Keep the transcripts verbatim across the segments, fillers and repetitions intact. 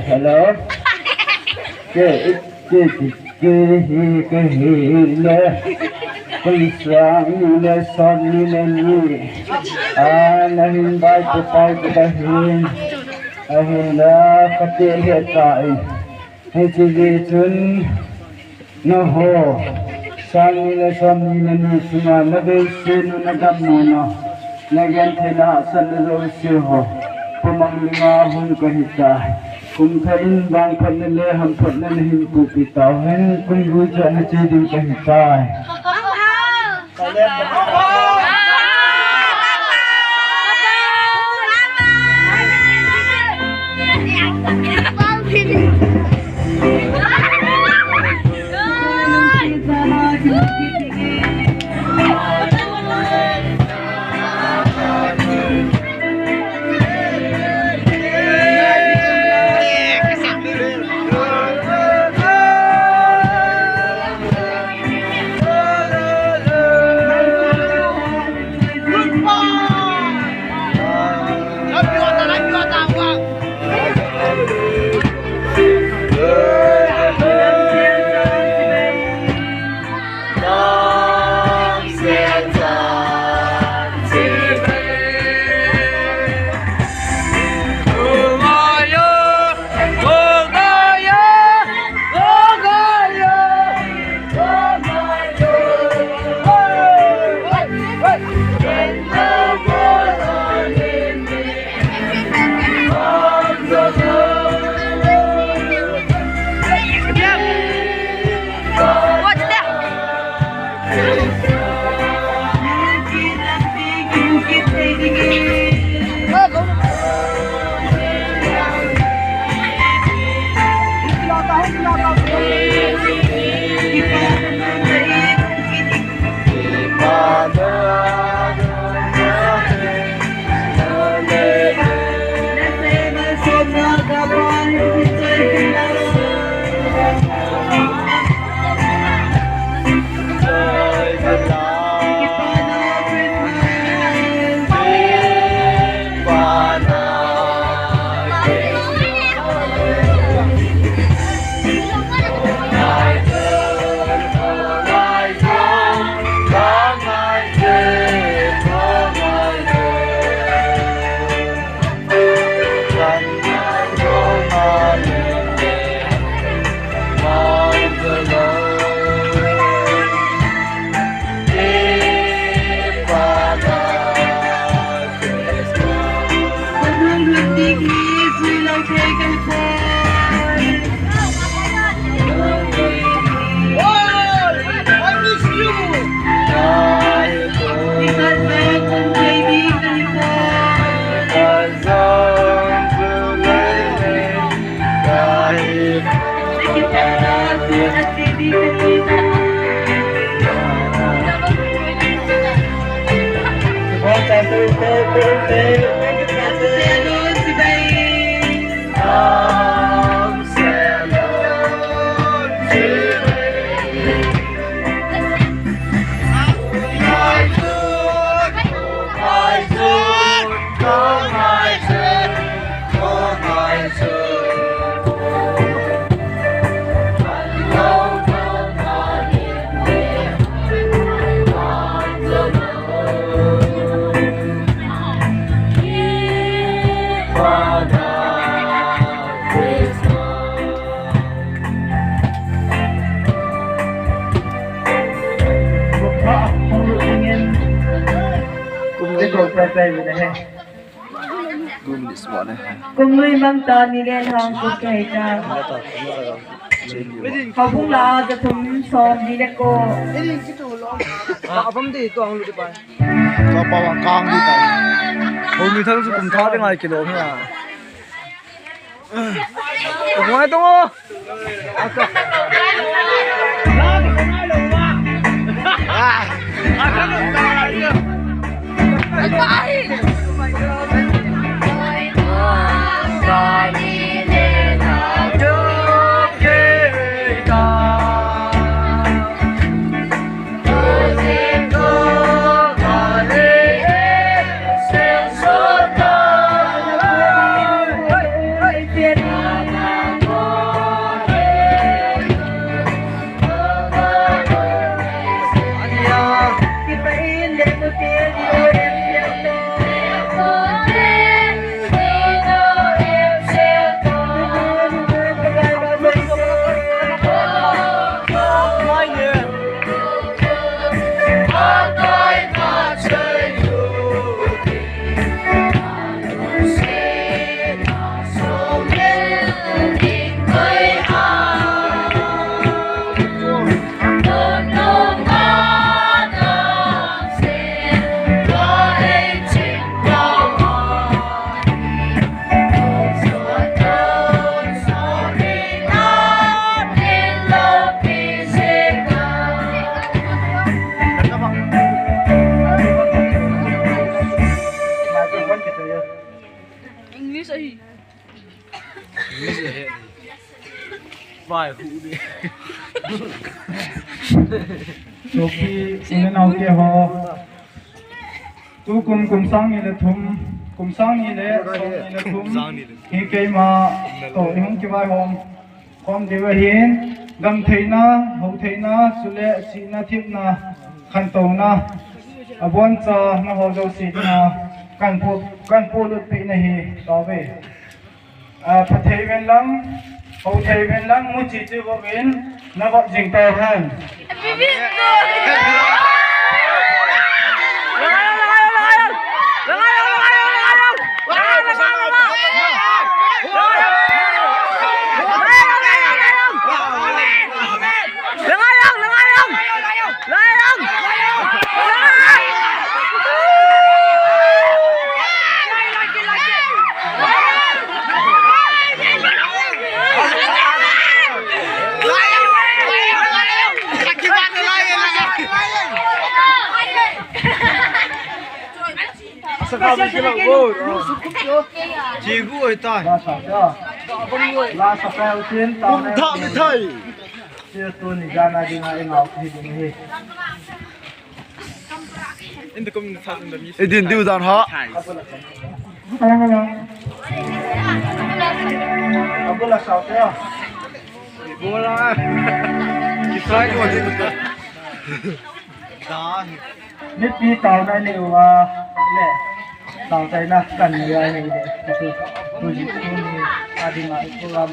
Hello. Ke, ke, ke, ke, hi, ke, hi, le. Kun sang ni le, sang ni le ni. A, na hin bai, pu pai, pu bai hin. A hin la, ka te le ta in. Hiche jeh chun, na ho, sang ni le som ni le ni sunga na veise nu na gam nu na, na genthei na hahsatna jouse ho, pumang linga hung ka hi tai. Kum thah in vangphatna le hamphatna na hin pupi tau hen, kum guicha na che ding ka hi tai. Kum lui mang ta ni le hang ko kai ta. Houbung la ja thum som ni le ko. Ka pam di to ang lu di pa. Ka pa wa kang di ta. Ho mi thang su kum tha de ngai kilo hi a. Ngai to. English ahi. English ahi. Vai hu de. Sopi, ina nau ke ho. Tukum kum sang ni le thum, kum sang ni le, som ni le thum. Hi keima, to, i hung kivai hom. Khom diu ahin, gamtheina, houtheina, chule sihna, thepna, khantouna, aboncha, nangho jouse dinga, kahin po, kahin polut peh nahi, tauve. A, pha thei uvin lang, hou thei uvin lang, muchi chu vo uvin, na vop jing tauhen. Chigu oi tai. La sa pa utin ta. Bum tha mi thai. Tia tu ni jana dinga i ngau hi ding hi. Idin diu dan ha. Abula sao te. Abula. Kisai ko ni. Da. Mipi taona nei uva le. Taochaina kanei uva nei le. Tuji tuni adinga i program.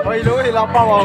Hoi lo, hila pa wa.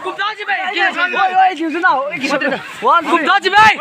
Kumta ji bai. Oi, oi, ji su nau. One, two, kumta ji bai.